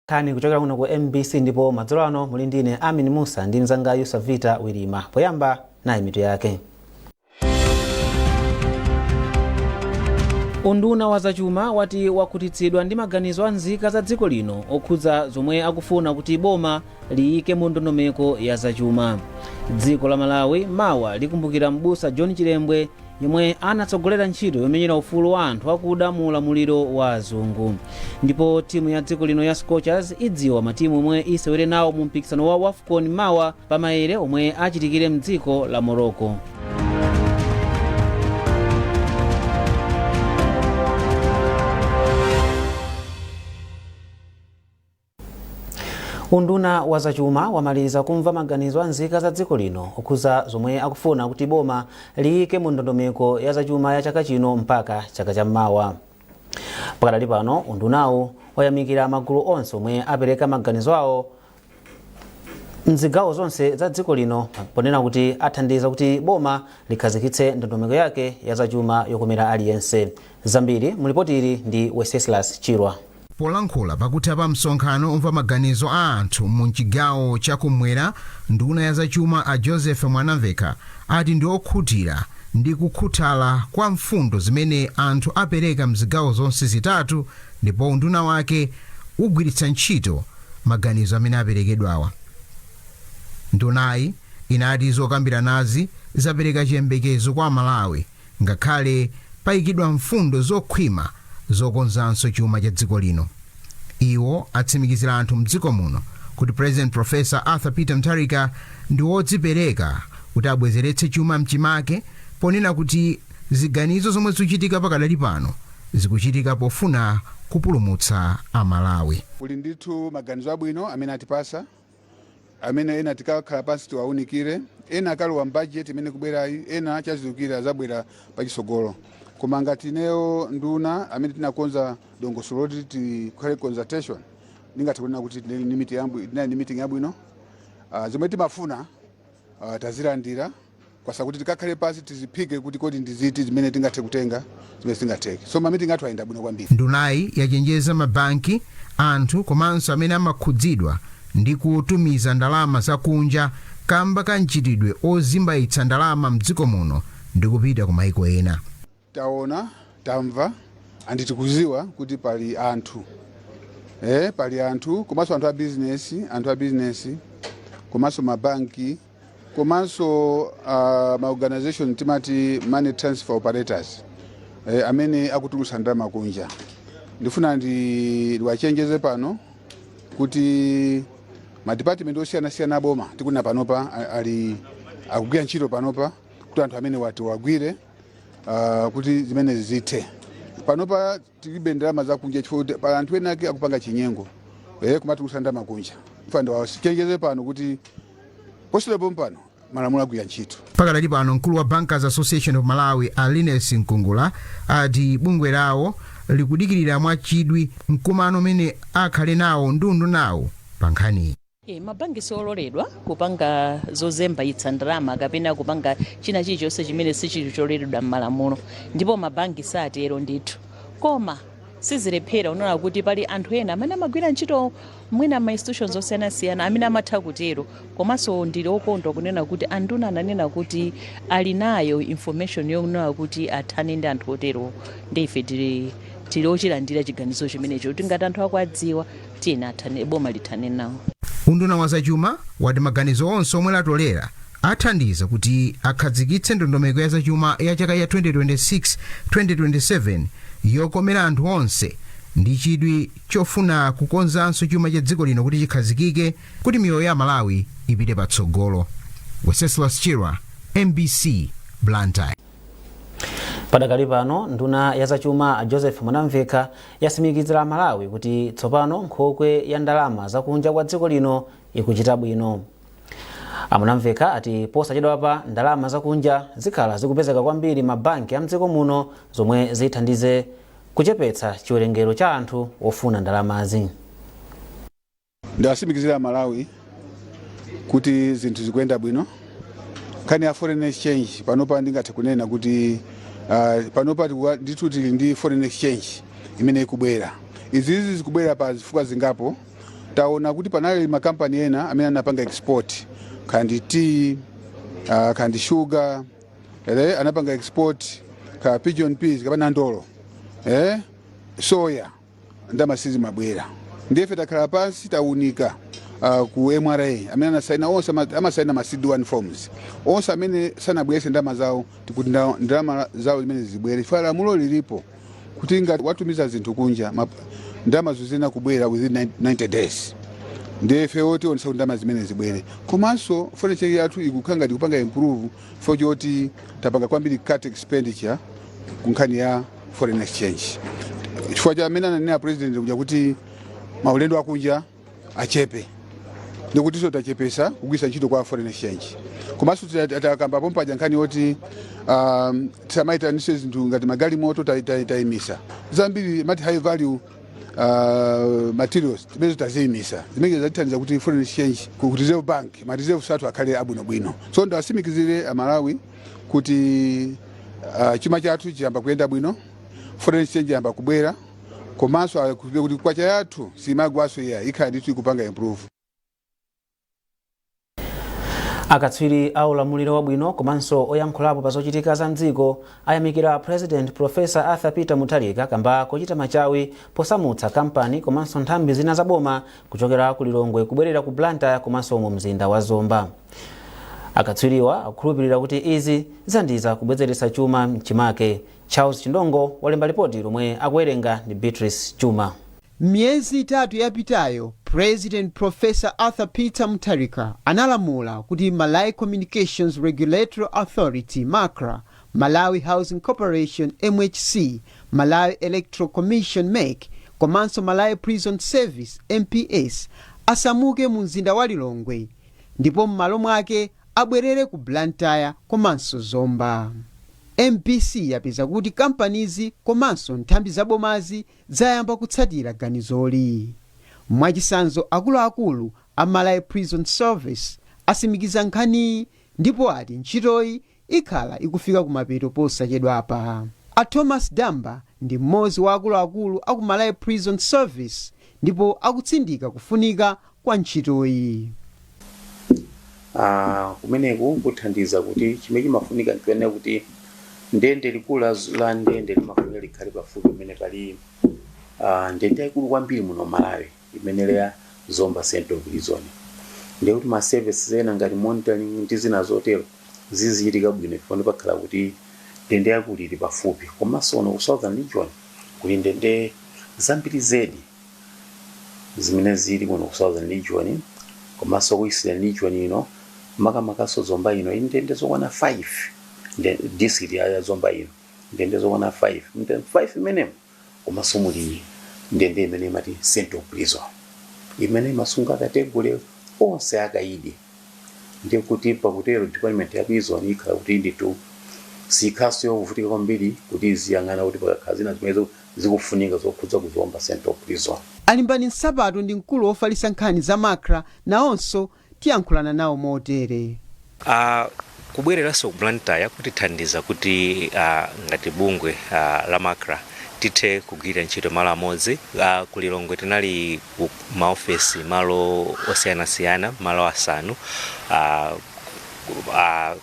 Nkhani kuchokera kuno ku MBC ndipo madzulo ano muli ndine Amin Musa ndi mzanga Yusuf Vita Wirima. Poyamba nayi mitu yake. Unduna wa zachuma wati wakhutitsidwa ndi maganizo a nzika za dziko lino okhudza zomwe akufuna kuti boma liyike mu ndondomeko ya zachuma. Dziko la Malawi mawa likumbukira m'busa John Chilembwe yemwe anatsogolera ntchito yomenyera ufulu wa anthu akuda mu ulamuliro wa azungu. Ndipo timu ya dziko lino ya Scorchers idziwa matimu omwe isewere nawo mu mpikisano wa WAFCON mawa pa maere omwe achitikire mdziko la Morocco. Unduna wa zachuma wamaliza kumva maganizo a nzika za dziko lino okhudza zomwe akufuna kuti boma liyike mu ndondomeko ya zachuma ya chaka chino mpaka chaka cham'mawa. Pakadali pano undunawu wayamikira magulu onse omwe apereka maganizo awo mzigawo zonse za dziko lino ponena kuti athandiza kuti boma likhazikitse ndondomeko yake ya zachuma yokomera aliyense. Zambiri mu lipoti ili ndi Wenceslas Chirwa. Polankhula pakutha pa msonkhano omva maganizo a anthu mu mchigawo cha kumwera, nduna ya zachuma a Joseph Mwanamvekha ati ndi okhutira ndi kukhuthala kwa mfundo zimene anthu apereka mzigawo zonse zitatu ndipo unduna wake ugwiritsa ntchito maganizo amene aperekedwawa. Ndunayi inati zokambiranazi zapereka chiyembekezo kwa Amalawi ngakhale payikidwa mfundo zokhwima zokonzanso chuma cha dziko lino. Iwo atsimikizira anthu mdziko muno kuti President Professor Arthur Peter Mutharika ndi wodzipereka kuti abwezeretse chuma mchimake ponena kuti ziganizo zomwe zikuchitika pakadali pano zikuchitika pofuna kupulumutsa Amalawi. Kuli ndithu maganizo abwino amene atipasa, amene ena tikakhala pansi tiwaunikire, ena akalowa m'budget imene kubwerayi, ena chazidukire azabwera pachisogolo. Koma ngati ineyo nduna amene tinakonza dongosolo loti tikhale consultation, ndingathe kunena kuti tinali ndi meeting yabwino. Zomwe timafuna tazilandira, kwasa kuti tikakhale pansi tiziphike kuti kodi ndiziti zimene tingathe kutenga, zimene sitingatheke. So ma meeting athu ayenda bwino kwambiri. Ndunayi yachenjeza mabanki, anthu komanso amene amakhudzidwa ndi kutumiza ndalama zakunja kamba ka mchitidwe ozimbayitsa ndalama mdziko muno ndi kupita ku maiko ena. Taona, tamva and tikuziwa kuti pali anthu, pali anthu komanso anthu a business, anthu a business komanso mabanki komanso ma organization timati money transfer operators, amene akutulutsa ndalama kunja. Ndifuna ndiwachenjeze pano kuti ma department osiyanasiyana aboma tikunena panopa ali akugwira ntchito panopa kuti anthu amene wati wagwire, kuti zimenezi zithe. Panopa tilibe ndalama zakunja chifukwa kuti pali anthu ena ake akupanga chinyengo, kumatulutsa ndalama kunja. Ndifuna ndiwachenjeze pano kuti posachedwa pano malamulo agwira ntchito. Pakadali pano mkulu wa Bankers Association of Malawi a Linus Mkungula ati bungwe lawo likudikirira mwachidwi mkumano umene akhale nawo ndi undunawo pa nkhaniyi. Mabanki siololedwa kupanga zozembaitsa ndalama kapena kupanga china chilichonse chimene sichili chololedwa m'malamulo, ndipo mabanki satero ndithu. Koma sizilephera kunena kuti pali anthu ena amene amagwira ntchito mwina ma institutions osiyanasiyana amene amatha kutero. Komanso ndili okondwa kunena kuti anduna ananena kuti ali nayo information yonena kuti athane ndi anthu oterowo, ndi ife tili ochilandira chiganizo chimenecho kuti ngati anthu akuwadziwa, tiyeni athane, boma lithane nawo. Unduna wa zachuma wati maganizo onse omwe latolera athandiza kuti akhazikitse ndondomeko ya zachuma ya chaka cha 2026-2027 yokomera anthu onse ndi chidwi chofuna kukonzanso chuma cha dziko lino kuti chikhazikike kuti miyoyo ya Malawi ipite patsogolo. Wenceslas Chirwa, MBC, Blantyre. Padakali pano nduna ya zachuma Joseph Mwanamvekha yatsimikizira Malawi kuti tsopano nkhokwe ya ndalama zakunja kwa dziko lino ikuchita bwino. A Mwanamvekha ati posachedwapa ndalama zakunja zikhala zikupezeka kwambiri mabanki a mdziko muno zomwe zithandize kuchepetsa chiwerengero cha anthu ofuna ndalamazi. Ndiwatsimikizira Malawi kuti zinthu zikuyenda bwino. Nkhani ya foreign exchange panopa ndingathe kunena kuti panopa ndithu tili ndi foreign exchange imene ikubwera. Izizi zikubwera pa zifukwa zingapo. Taona kuti panali makampani ena amene anapanga export kandi tea, kandi sugar, anapanga export ka pigeon peas kapena ndolo, soya, ndalama sizimabwera. Ndiye takhala pansi, taunika ku MRA amene anasaina onse amasaina ma CD1 forms, onse amene sanabwerese ndalama zawo, tikuti ndalama zawo zimene zibwere, chifukwa lamulo lilipo kuti ngati watumiza zinthu kunja, ndalama zizina kubwera within 90 days. Ndiye ife tionesa kuti ndalama zimene zibwere. Komanso foreign exchange yathu ikukhala ngati kupanga improve for choti tapanga kwambiri cut expenditure ku nkhani ya foreign exchange, chifukwa cha amene ananena President kuja kuti maulendo akunja achepe, ndikutinso tachepesa kugwiritsa ntchito kwa foreign exchange. Komanso takambapo mpaja nkhani yoti tisamaitanise zinthu ngati magalimoto, tayimisa zambiri mati high value materials zimene taziyimisa, zimene zatithandiza kuti foreign exchange ku Reserve Bank, ma reserves athu akhale abwinobwino. So ndawasimikizire Amalawi kuti chuma chathu chiyamba kuyenda bwino, foreign exchange yamba kubwera, komanso kuti kwacha yathu simagwaso iya, ikhala ndithu ikupanga improve. Akatswiri a ulamuliro wabwino komanso oyankhulapo pa zochitika za mdziko ayamikira President Professor Arthur Peter Mutharika kamba kochita machawi posamutsa kampani komanso nthambi zina za boma kuchokera ku Lilongwe kubwerera ku Blantyre komanso mu mzinda wa Zomba. Akatswiriwa akukhulupirira kuti izi zithandiza kubwezeretsa chuma mchimake. Charles Chindongo walemba ripoti lomwe akuwerenga ndi Beatrice Chuma. Miyezi 3 yapitayo, President Professor Arthur Peter Mutharika analamula kuti Malawi Communications Regulatory Authority, MACRA, Malawi Housing Corporation, MHC, Malawi Electoral Commission, MEC, komanso Malawi Prison Service, MPS, asamuke mu mzinda wa Lilongwe ndipo m'malo mwake abwerere ku Blantyre komanso Zomba. MBC yapeza kuti kampanizi komanso nthambi zabomazi zayamba kutsatira ganizoli. Mwachitsanzo, akuluakulu a Malawi Prison Service asimikiza nkhaniyi ndipo ati ntchitoyi ikhala ikufika kumapeto posachedwapa. A Thomas Damba ndi mmodzi wa akuluakulu aku Malawi Prison Service ndipo akutsindika kufunika kwa ntchitoyi. Kumeneku kuthandiza kuti chimene chimafunika nchionera kuti ndende likulu la ndende limafunika likhale pafupi pamene pali ndende yayikulu kwambiri muno Malawi, imene ya Zomba Central Prison. Ndiye kuti ma services ena ngati monitoring ndi zina zotero zizichitika bwino ifo pakhala kuti ndende yakulu ili pafupi. Komanso uno ku Southern Region kuli ndende zambiri zedi zimene zili kuno ku Southern Region, komanso ku Eastern Region ino, makamakaso Zomba ino, ili ndende zokwana 5. District ya Zomba ino ndende zokwana 5. Ndende 5 imenemo komanso muli ndende imene imati Central Prison, imene imasunga category onse akaidi. Ndiye kuti pakutero department ya prison ikhala kuti nditu sikhaso yovutika kwambiri kuti iziyang'ana kuti pakakhala zina zimene zikufunika zokhudza ku Zomba Central Prison. Alimbani Nsapato ndi mkulu wofalitsa nkhani za MACRA, nawonso tiyankhulana nawo motere. Kubwereranso ku Blantyre kutithandiza kuti ngati bungwe la MACRA tithe kugwira ntchito malo amodzi. Ku Lilongwe tinali ku maofesi malo osiyanasiyana, malo asanu.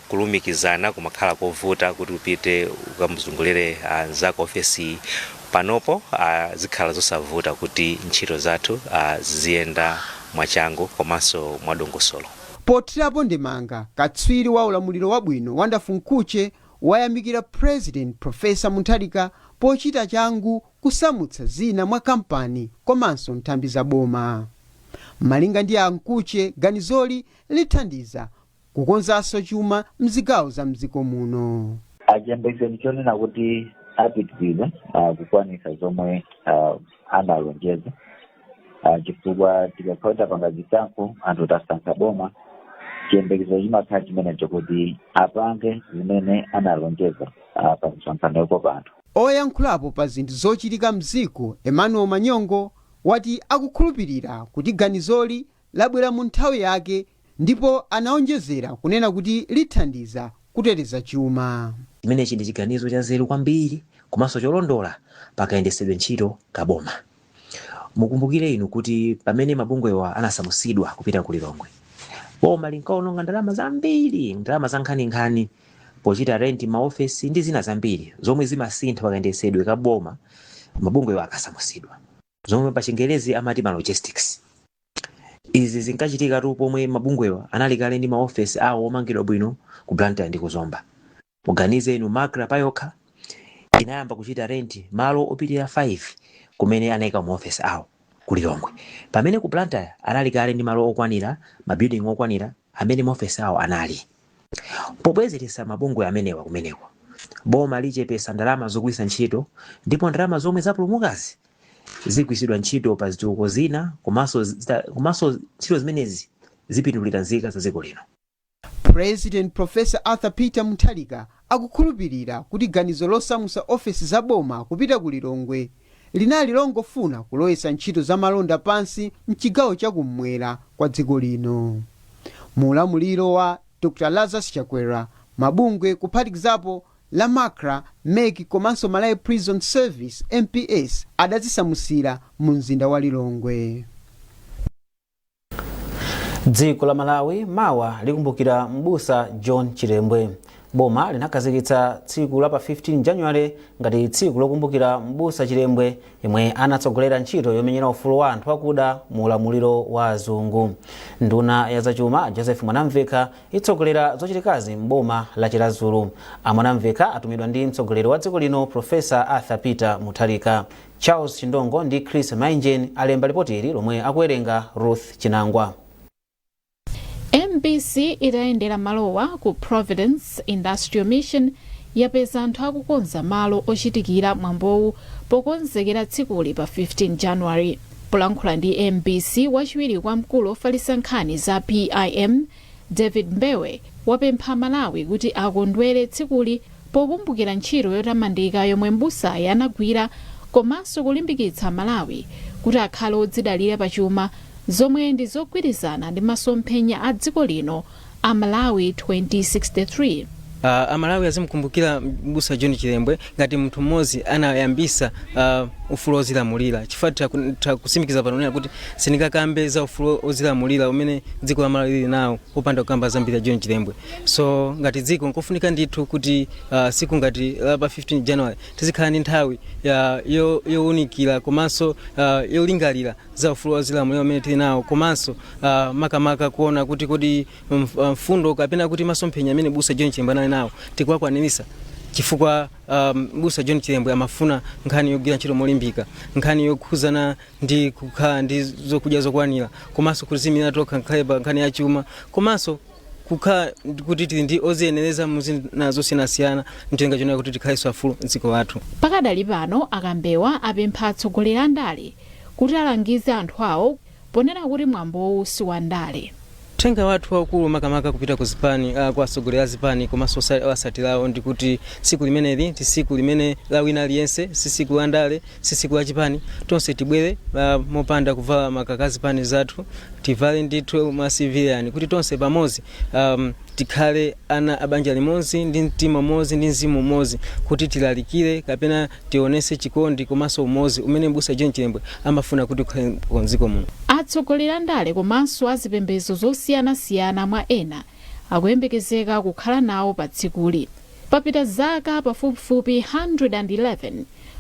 Kulumikizana kumakhala kovuta kuti upite ukamuzungulire nzako ofesi. Panopo zikhala zosavuta kuti ntchito zathu ziziyenda mwachangu komanso mwadongosolo. Pothirapo ndemanga, katswiri wa ulamuliro wabwino Wonderful Mkhutche wayamikira President Professor Mutharika pochita changu kusamutsa zina mwa kampani komanso nthambi za boma. Malinga ndi a Mkhutche, ganizoli lithandiza kukonzanso chuma mzigawo za mdziko muno. Achiyembekezero chonena kuti apitiriza kukwanisa zomwe analonjeza, chifukwa tikakhala tapanga zisankho, anthu tasankha boma, chiyembekezo chimakhala chimenecho kuti apange zimene analonjeza pa msonkhano yokopa anthu. Oyankhulapo pa zinthu zochitika mdziko Emmanuel Manyongo wati akukhulupirira kuti ganizoli labwera mu nthawi yake ndipo anaonjezera kunena kuti lithandiza kuteteza chuma. Chimenechi ndi chiganizo cha nzeru kwambiri komanso cholondola pakayendesedwe ntchito kaboma. Mukumbukire inu kuti pamene mabungwewa anasamusidwa kupita ku Lilongwe, boma linkaononga ndalama zambiri, ndalama za nkhaninkhani pochita renti maofesi ndi zina zambiri zomwe zimasintha pakayendesedwe ka boma mabungwewa akasamusidwa, zomwe pa Chingerezi amati ma logistics. Izi zinkachitika tu pomwe mabungwewa anali kale ndi maofesi awo omangidwa bwino ku Blantyre ndi kuzomba. Muganize inu, MACRA payokha inayamba kuchita renti malo opitirira 5 kumene anayika maofesi awo ku Lilongwe, pamene ku Blantyre anali kale ndi malo okwanira, mabuilding okwanira amene maofesi awo anali. Pobwezeretsa mabungwe amenewa kumeneko, boma lichepesa ndalama zogwiritsa ntchito, ndipo ndalama zomwe zapulumukazi zigwiritsidwa ntchito pa zitukuko zina, komanso ntchito zimenezi zipindulira nzika za dziko lino. President Professor Arthur Peter Mutharika akukhulupirira kuti ganizo losamutsa ofesi za boma kupita ku Lilongwe linali longofuna kulowetsa ntchito za malonda pansi mchigawo chakummwera kwa dziko lino. Mu ulamuliro wa Dr Lazarus Chakwera, mabungwe kuphatikizapo la MACRA, MEC komanso Malawi Prison Service, MPS, adazisamusira mu mzinda wa Lilongwe. Dziko la Malawi mawa likumbukira Mbusa John Chilembwe. Boma linakhazikitsa tsiku la pa 15 January ngati tsiku lokumbukira Mbusa Chilembwe, yemwe anatsogolera ntchito yomenyera ufulu wa anthu akuda mu ulamuliro wa azungu. Nduna ya zachuma Joseph Mwanamvekha itsogolera zochitikazi m'boma la Chiradzulu. A Mwanamvekha atumidwa ndi mtsogoleri wa dziko lino Professor Arthur Peter Mutharika. Charles Chindongo ndi Chris Mainjen alemba ripoti ili lomwe akuwerenga Ruth Chinangwa. MBC itayendera malowa ku Providence Industrial Mission yapeza anthu akukonza malo ochitikira mwambowu pokonzekera tsikuli pa 15 January. Polankhula ndi MBC, wachiwiri kwa mkulu ofalitsa nkhani za PIM David Mbewe wapempha Malawi kuti akondwere tsikuli pokumbukira ntchito yotamandika yomwe mbusayi anagwira, komanso kulimbikitsa Malawi kuti akhale odzidalira pachuma, zomwe ndi zogwirizana ndi masomphenya a dziko lino a Malawi 2063. Amalawi azimkumbukira Mbusa John Chilembwe ngati munthu mmodzi anayambisa ufulu ozilamulira, chifukwa takusimikiza pano kuti sindingakambe za ufulu ozilamulira umene dziko la Malawi lili nawo popanda kukamba zambiri ya John Chilembwe. So ngati dziko nkofunika ndithu kuti siku ngati la pa 15 January tizikhala ndi nthawi yowunikira komanso yolingalira za ufulu ozilamulira umene tili nawo, komanso makamaka kuona kuti kodi mfundo kapena kuti masomphenya amene Busa John Chilembwe anali nawo tikuwakwanirisa, chifukwa Busa John Chilembwe amafuna nkhani yogwira ntchito molimbika, nkhani yokhuzana ndi kukhala ndi zokudya zokwanira, komanso kuzimira tokha ngakhale pa nkhani ya chuma, komanso kukhala kuti tili ndi oziyenereza muzina zosiyanasiyana, mtenga chonena kuti tikhalenso afulu mdziko lathu. Pakadali pano, akambewa apempha atsogoleri a ndale kuti alangize anthu awo ponena kuti mwambowu si wa ndale. Uthenga wathu waukulu makamaka kupita ku zipani, kwa atsogoleri a zipani komanso osatirawo, ndi kuti tsiku limeneli ndi tsiku limene la wina aliyense, si tsiku la ndale, si tsiku la chipani. Tonse tibwere mopanda kuvala makaka a zipani zathu, tivale ndithu mwa civilian kuti tonse pamodzi tikhale ana a banja limodzi ndi mtima umodzi ndi mzimu umodzi, kuti tilalikire kapena tionese chikondi komanso umodzi umene Mbusa John Chilembwe amafuna kuti ukhale mdziko muno. Atsogoleri a ndale komanso azipembedzo zosiyanasiyana mwa ena akuyembekezeka kukhala nawo pa tsikuli. Papita zaka pafupifupi 111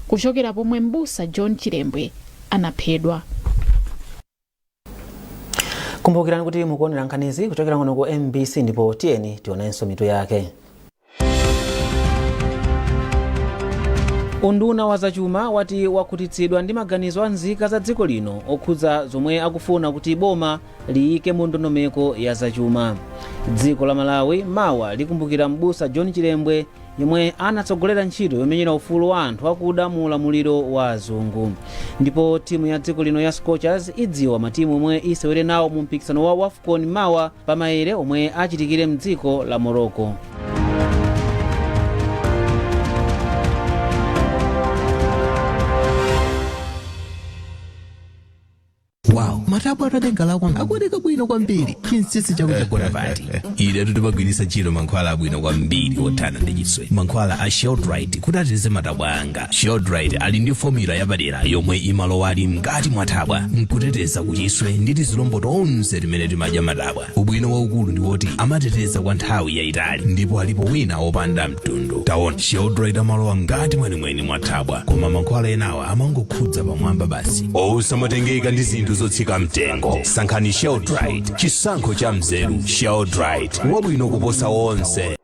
kuchokera pomwe Mbusa John Chilembwe anaphedwa. Kumbukirani kuti mukuonera nkhanizi kuchokera kuno ku MBC, ndipo tiyeni tionenso mitu yake. Unduna wa zachuma wati wakhutitsidwa ndi maganizo a nzika za dziko lino okhudza zomwe akufuna kuti boma liyike mu ndondomeko ya zachuma. Dziko la Malawi mawa likumbukira Mbusa John Chilembwe, yemwe anatsogolera ntchito yomenyera ufulu wa anthu akuda mu ulamuliro wa azungu. Ndipo timu ya dziko lino ya Scorchers idziwa matimu omwe isewere nawo mu mpikisano wa WAFCON mawa pamayere omwe achitikire mdziko la Morocco. Wow. Matabwa atatenga lako akuoneka bwino kwambiri. Chinsinsi chako chagona pati? Ine timagwiritsa ntchito mankhwala abwino kwambiri othana ndi chiswe, mankhwala a Sheldright, kuti ateteze matabwa anga. Sheldright ali ndi formula yapadera yomwe imalowadi mkati mwa thabwa nkuteteza kuchiswe ndi tizilombo tonse timene timadya matabwa. Ubwino waukulu ndi woti amateteza kwa nthawi yayitali, ndipo alipo wina wopanda mtundu. Taona, Sheldright amalowa mkati mwenimweni mwa thabwa, koma mankhwala enawa amangokhudza pamwamba basi. Osamatengeka ndi zinthu zotsika mtengo, sankhani Sheldright, chisankho cha mzeru. Sheldright, wabwino kuposa onse.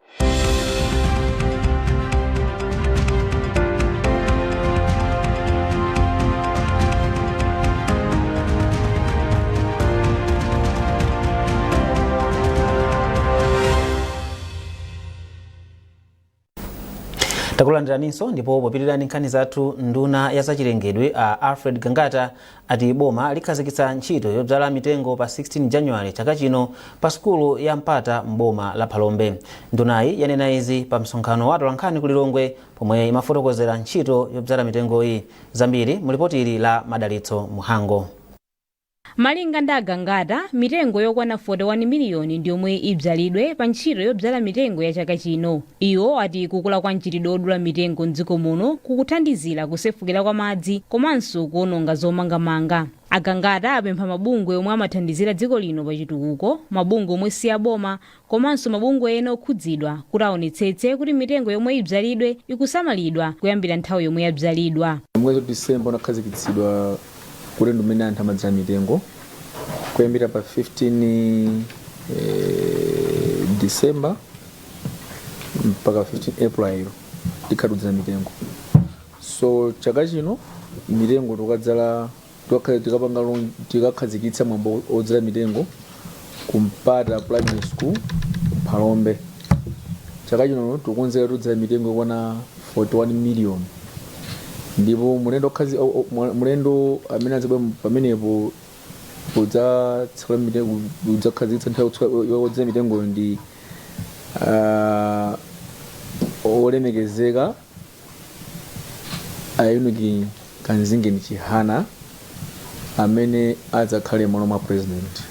Takulandiraninso, ndipo popitirani nkhani zathu, nduna ya zachilengedwe a Alfred Gangata ati boma likhazikitsa ntchito yodzala mitengo pa 16 January chaka chino pa sukulu ya Mpata m'boma la Phalombe. Ndunayi yanena izi pa msonkhano wa atolankhani ku Lilongwe pomwe imafotokozera ntchito yodzala mitengoyi. Zambiri mu lipoti ili la Madalitso Muhango. Malinga ndi Agangata, mitengo yokwana 41 miliyoni ndi yomwe ibzalidwe pa ntchito yobzala mitengo ya chaka chino. Iwo ati kukula kwa mchitidwe odula mitengo mdziko muno kukuthandizira kusefukira kwa madzi komanso kuononga zomangamanga. Agangata apempha mabungwe omwe amathandizira dziko lino pa chitukuko, mabungwe omwe si aboma komanso mabungwe ena okhudzidwa kuti aonetsetse kuti mitengo yomwe ibzalidwe ikusamalidwa kuyambira nthawi yomwe yabzalidwa. Mwezi wa Disemba unakhazikitsidwa kuti ndi umene anthu amadzala mitengo. Kuyambira pa 15 December mpaka 15 April tikhala tikudzala mitengo. So chaka chino mitengo tikadzala, tikakhazikitsa mwambo odzala mitengo ku Mpata Primary School ku Phalombe. Chaka chino tikukonzeka tudzala mitengo yokwana 41 million, ndipo mlendo amene adzabwera pamenepo kudzatsekula mitengo, kudzakhazikitsa nthawi yodzala mitengoyo ndi olemekezeka a Enoch Kamzingeni Chihana amene adzakhale m'malo mwa president.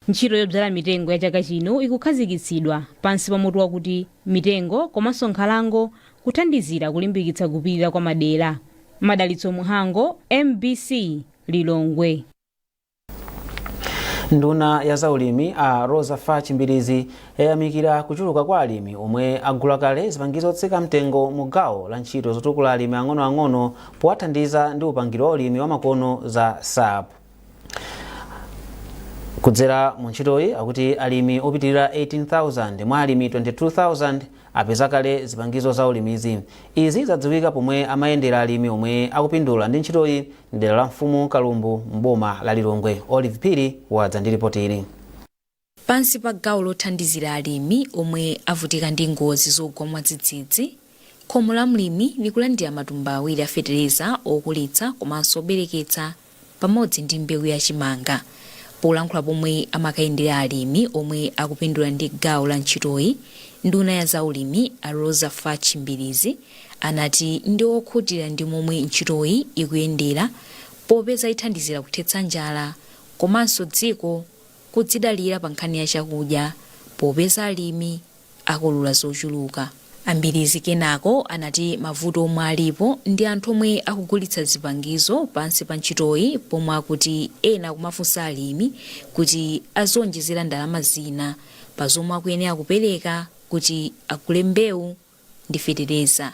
Ntchito yodzala mitengo ya chaka chino ikukhazikitsidwa pansi pa mutu wakuti mitengo komanso nkhalango kuthandizira kulimbikitsa kupirira kwa madera. Madalitso Muhango, MBC, Lilongwe. Nduna ya zaulimi a Rosa Fatch Mbilizi yayamikira kuchuluka kwa alimi omwe agula kale zipangizo zotsika mtengo mu gawo la ntchito zotukula alimi ang'onoang'ono powathandiza ndi upangiri wa ulimi wa makono za SAP. Kudzera mu ntchitoyi, akuti alimi opitirira 18,000 mwa alimi 22,000 apeza kale zipangizo za ulimizi. Izi zadziwika pomwe amayendera alimi omwe akupindula ndi ntchitoyi mdera la Mfumu Kalumbu m'boma la Lilongwe. Olive Phiri wadza ndi ripoti ili. Pansi pa gawo lothandizira alimi omwe avutika ndi ngozi zogwa mwadzidzidzi, khomo la mlimi likulandira matumba 2 a fetereza okulitsa komanso obereketsa pamodzi ndi mbewu ya chimanga. Polankhula pomwe amakayendera alimi omwe akupindula ndi gawo la ntchitoyi, nduna ya zaulimi a Rosa Fatch Mbilizi anati ndi okhutira ndi momwe ntchitoyi ikuyendera popeza ithandizira kuthetsa njala komanso dziko kudzidalira pa nkhani ya chakudya popeza alimi akolola zochuluka. A Mbilizi kenako anati mavuto omwe alipo ndi anthu omwe akugulitsa zipangizo pansi pa ntchitoyi pomwe akuti ena akumafunsa alimi kuti azionjezera ndalama zina pa zomwe akuyenera kupereka kuti agule mbewu ndi fetereza.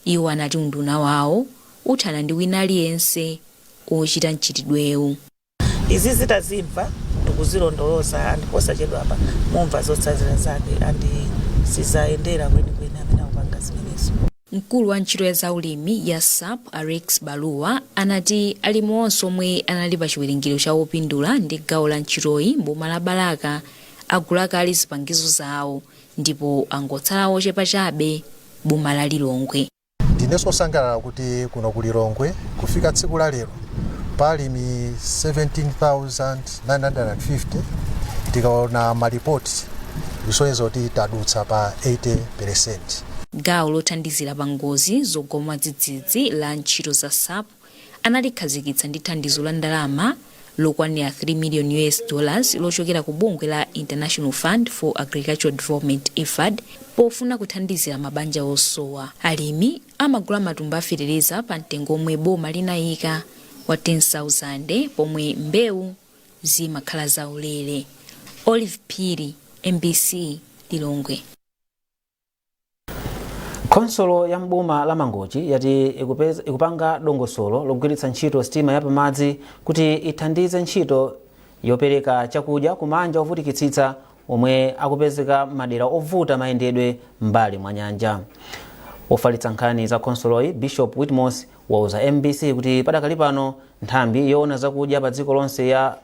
Iwo anati unduna wawo uthana ndi wina aliyense ochita mchitidwewu. Izi zitazimva, tikuzilondoloza and posachedwapa mumva zotsatira zake and sizayendera kwenikweni amene akupanga zimenezo. Mkulu wa ntchito ya zaulimi ya SAP a Rex Baluwa anati alimi onse omwe anali pa chiwerengero cha opindula ndi gawo la ntchitoyi m'boma la Balaka agula kale zipangizo zawo ndipo angotsala ochepa chabe boma la Lilongwe. Ndinenso osangalala kuti kuno ku Lilongwe kufika tsiku la lero pa alimi 17,950, tikaona malipoti kusonyeza kuti tadutsa pa 80%. Gawo lothandizira pa ngozi zogwa mwadzidzidzi la ntchito za SAP analikhazikitsa ndi thandizo la ndalama Lokwanira 3 million US dollars lochokera ku bungwe la International Fund for Agricultural Development, IFAD, pofuna kuthandizira mabanja osowa. Alimi amagula matumba afetereza pa mtengo omwe boma linayika wa 10,000, pomwe mbewu zimakhala zaulere. Olive Phiri, MBC, Lilongwe. Khonsolo ya mboma la Mangochi yati ikupanga dongosolo logwiritsa ntchito sitima yapamadzi kuti ithandize ntchito yopereka chakudya ku mabanja ovutikitsitsa omwe akupezeka madera ovuta mayendedwe m'mbali mwa nyanja. Ofalitsa nkhani za khonsoloyi, Bishop Whitmos, wauza MBC kuti padakali pano nthambi yoona zakudya pa dziko lonse ya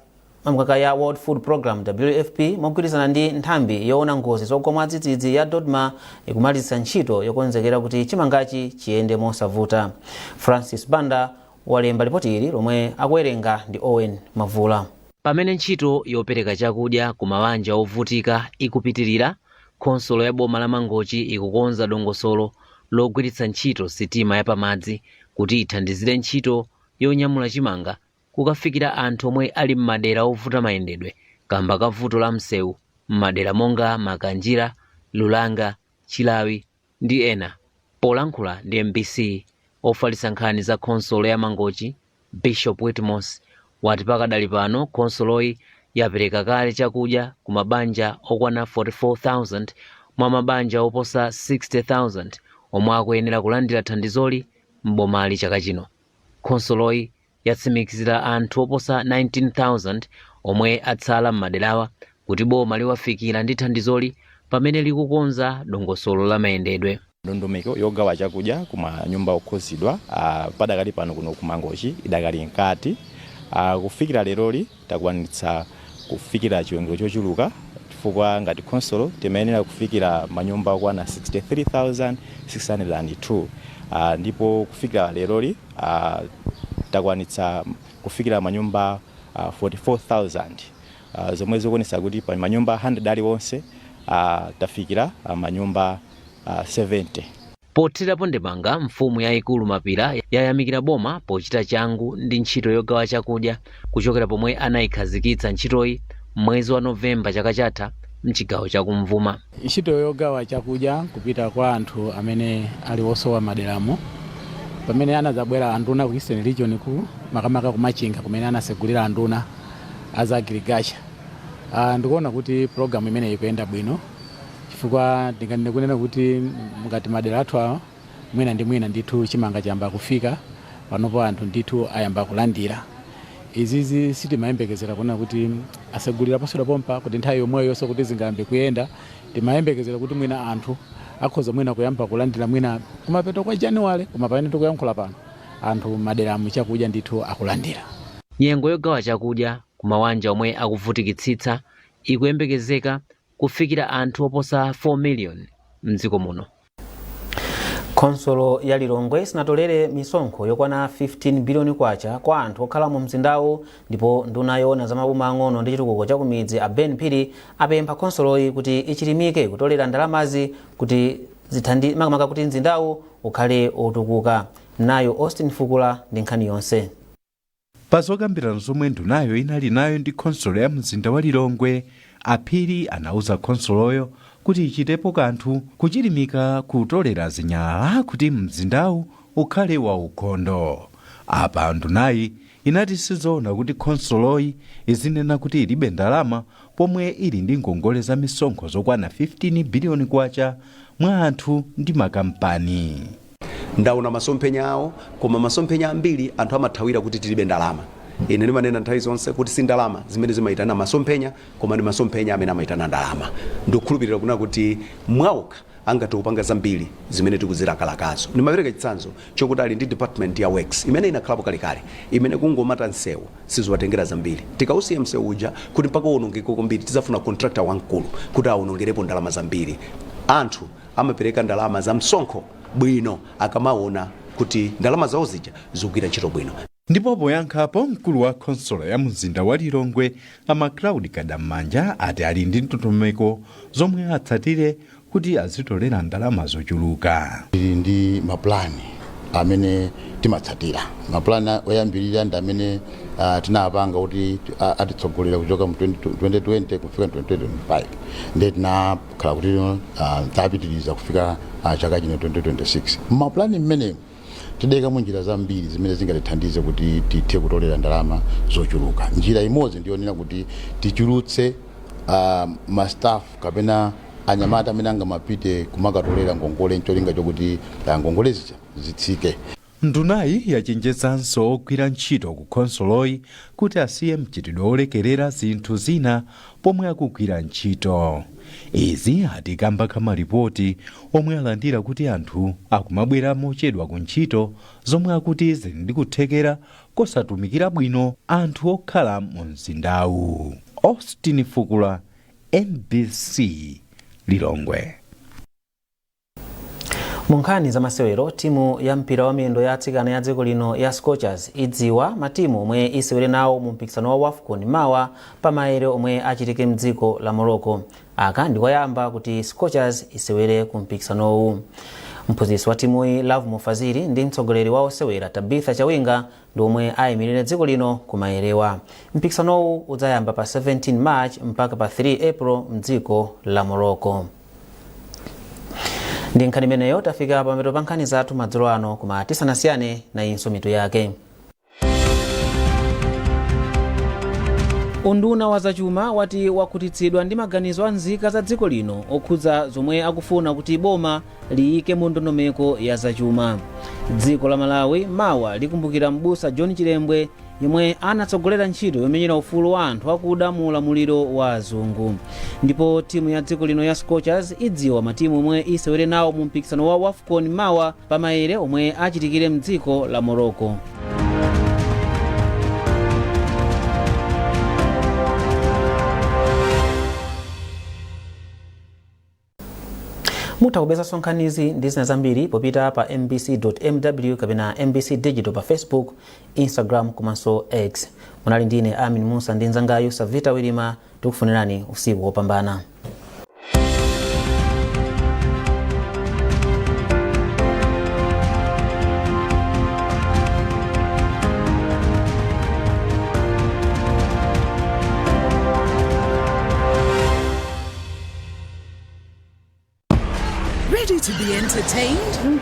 mamkaka ya World Food Program, WFP, mogwirizana ndi nthambi yoona ngozi zogwa mwadzidzidzi ya DoDMA ikumalizitsa ntchito yokonzekera kuti chimangachi chiyende mosavuta. Francis Banda walemba ripoti ili lomwe akuwerenga ndi Owen Mavula. Pamene ntchito yopereka chakudya ku mabanja ovutika ikupitirira, khonsolo ya boma la Mangochi ikukonza dongosolo logwiritsa ntchito sitima yapamadzi kuti ithandizire ntchito yonyamula chimanga kukafikira anthu omwe ali m'madera ovuta mayendedwe kamba ka vuto la msewu m'madera monga Makanjira, Lulanga, Chilawi ndi ena. Polankhula ndi MBC, ofalitsa nkhani za khonsolo ya Mangochi, Bishop Whitmos, wati pakadali pano khonsoloyi yapereka kale chakudya ku mabanja okwana 44,000 mwa mabanja oposa 60,000 omwe akuyenera kulandira thandizoli m'bomali chaka chino. Khonsoloyi yatsimikizira anthu oposa 19,000 omwe atsala m'maderawa kuti boma liwafikira ndi thandizoli pamene likukonza dongosolo la mayendedwe. Ndondomeko yogawa chakudya ku manyumba okhuzidwa padakali pano kuno ku Mangochi idakali mkati. Kufikira leroli takwanitsa kufikira chiwerengero chochuluka, chifukwa ngati khonsolo timayenera kufikira manyumba okwana 63,602, ndipo kufikira leroli takwanitsa kufikira manyumba 44,000, zomwe zikuonetsa kuti pa manyumba 100 aliwonse tafikira manyumba 70. Pothirapo ndemanga, mfumu yayikulu Mapira yayamikira boma pochita changu ndi ntchito yogawa chakudya kuchokera pomwe anayikhazikitsa ntchitoyi mwezi wa Novemba chaka chatha mchigawo chakumvuma. Ntchito yogawa chakudya kupita kwa anthu amene ali osowa maderamo, pamene anadzabwera anduna ku Eastern Region, ku makamaka kumachinga kumene anasegulira anduna aza agriculture, ndikuona kuti program imeneyi ikuyenda bwino, chifukwa ndinganene kunena kuti ngati madera athu awa, mwina ndi mwina ndithu chimanga chayamba kufika panopo, anthu ndithu ayamba kulandira. Izizi sitimayembekezera kuona kuti asegulira posachedwa pompa kuti nthawi yomweyo kuti zingayambe kuyenda. Timayembekezera kuti mwina anthu akhoza mwina kuyamba kulandira mwina kumapeto kwa Januwale, koma pamene tikuyankhula pano anthu maderamu chakudya ndithu akulandira. Nyengo yogawa chakudya ku mabanja omwe akuvutikitsitsa ikuyembekezeka kufikira anthu oposa 4 million mdziko muno. Khonsolo ya Lilongwe sinatolere misonkho yokwana 15 biliyoni kwacha kwa anthu okhala mu mzindawu, ndipo nduna yoona za maboma ang'ono ndi chitukuko cha kumidzi, a Ben Phiri, apempha khonsoloyi kuti ichilimike kutolera ndalamazi kuti zithandi makamaka kuti mzindawu ukhale otukuka. Nayo Austin Fukula ndi nkhani yonse. Pa zokambirana zomwe ndunayo inali nayo ndi khonsolo ya mzinda wa Lilongwe, Aphiri anauza khonsoloyo kuti ichitepo kanthu kuchilimika kutolera zinyalala kuti mzindawu ukhale waukhondo. Apa ndunayi inati sizoona kuti khonsoloyi izinena kuti ilibe ndalama pomwe ili ndi ngongole za misonkho zokwana 15 biliyoni kwacha mwa anthu ndi makampani. Ndaona masomphenya awo, koma masomphenya ambiri anthu amathawira kuti tilibe ndalama. Ine ndimanena nthawi zonse kuti si ndalama zimene zimayitana masomphenya, koma ndi masomphenya amene amayitana ndalama. Ndikukhulupirira kuna kuti mwaokha angathe kupanga zambiri zimene tikuzilakalakazo. Ndimapereka chitsanzo chokuti ali ndi department ya works imene inakhalapo kalekale, imene kungomata msewu siziwatengera zambiri. Tikausiya msewu uja kuti mpaka uwonongeke kwambiri, tidzafuna contractor wamkulu kuti awonongerepo ndalama zambiri. Anthu amapereka ndalama za msonkho bwino akamaona kuti ndalama zawo zija zikugwira ntchito bwino. Ndipo poyankhapo, mkulu wa khonsolo ya mzinda wa Lilongwe, a Macloud Kadam'manja, ati ali ndi ndondomeko zomwe atsatire kuti azitolera ndalama zochuluka. Tili ndi mapulani Amene timatsatira mapulani oyambirira ndi amene tinapanga kuti atitsogolera kuchoka mu 2020 kufika 2025, ndiye tinakhala kuti tapitiriza kufika chaka chino 2026. Mapulani mmenemu tidayikamo njira zambiri zimene zingatithandize kuti tithe kutolera ndalama zochuluka. Njira imodzi ndiyonena kuti tichulutse ma staff kapena anyamata amene angamapite kumakatolera ngongole, ncholinga chokuti ngongole zija zitsike. Ndunayi yachenjezanso ogwira ntchito ku khonsoloyi kuti asiye mchitidwe wolekerera zinthu zina pomwe akugwira ntchito. Izi ati kamba ka malipoti omwe alandira kuti anthu akumabwera mochedwa ku ntchito, zomwe akuti zili ndi kuthekera kosatumikira bwino anthu okhala mu mzindawu. Austin Fukula, MBC, Lilongwe. Mu nkhani za masewero, timu ya mpira wa miyendo ya atsikana ya dziko lino ya Scorchers idziwa matimu omwe isewere nawo mu mpikisano wa WAFCON mawa pa maere omwe achitike mdziko la Morocco. Aka ndikoyamba kuti Scorchers isewere ku mpikisanowu. Mphunzitsi wa timuyi Lovemore Fazili ndi mtsogoleri wa osewera Tabitha Chawinga ndi omwe ayimirire dziko lino ku maerewa. Mpikisanowu udzayamba pa 17 March mpaka pa 3 April mdziko la Morocco. Ndi nkhani imeneyo tafika pamapeto pa nkhani zathu madzulo ano, koma tisanasiyane nayinso mitu yake. Unduna wa zachuma wati wakhutitsidwa ndi maganizo a nzika za dziko lino okhudza zomwe akufuna kuti boma liyike mu ndondomeko ya zachuma. Dziko la Malawi mawa likumbukira m'busa John Chilembwe, yemwe anatsogolera ntchito yomenyera ufulu wa anthu akuda mu ulamuliro wa azungu. Ndipo timu ya dziko lino ya Scorchers idziwa matimu omwe isewere nawo mu mpikisano wa WAFCON mawa pa maere omwe achitikire mdziko la Morocco. Mutha kupezanso nkhanizi ndi zina zambiri popita pa mbc.mw kapena MBC Digital pa Facebook, Instagram komanso X. Munali ndine Amin Musa ndi nzangayu Savita Wilima. Tikufunirani usiku wopambana. Ready to be entertained?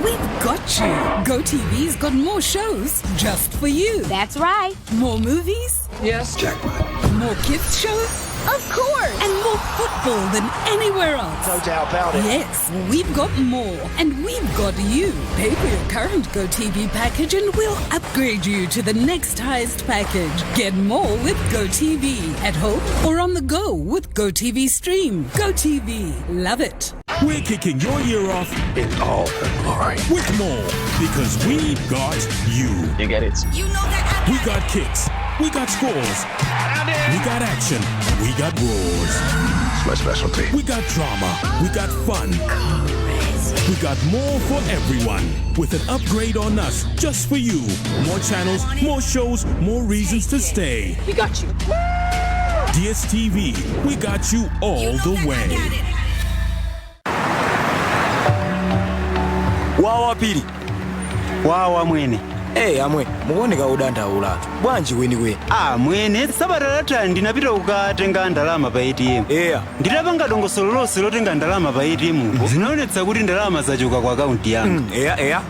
We've got you. GoTV's got more shows just for you. That's right. More movies? Yes. Jackpot. More kids shows? Of course. And more football than anywhere else. No doubt about it. Yes, we've got more. And we've got you. Pay for your current GoTV package and we'll upgrade you to the next highest package. Get more with GoTV at home or on the go with GoTV Stream. GoTV. Love it. We're kicking your year off in all her glory with more, because we got you. You get it. You know that We got kicks. We got scores. We got action. We got roars. It's my specialty. We got drama. We got fun. We got more for everyone with an upgrade on us just for you. More channels, more shows, more reasons to stay. We got you. DSTV, we got you all the way. Wawa pili. Wawa mwene. Hey, amwe mukuoneka udandaulatu, bwanji kwenikweni? Ah mwene, sabata latha ndinapita kukatenga ndalama pa ATM. Nditapanga dongosolo lonse lotenga ndalama pa ATM, zinaonetsa kuti ndalama zachoka ku akaunti yanga. Eya eya.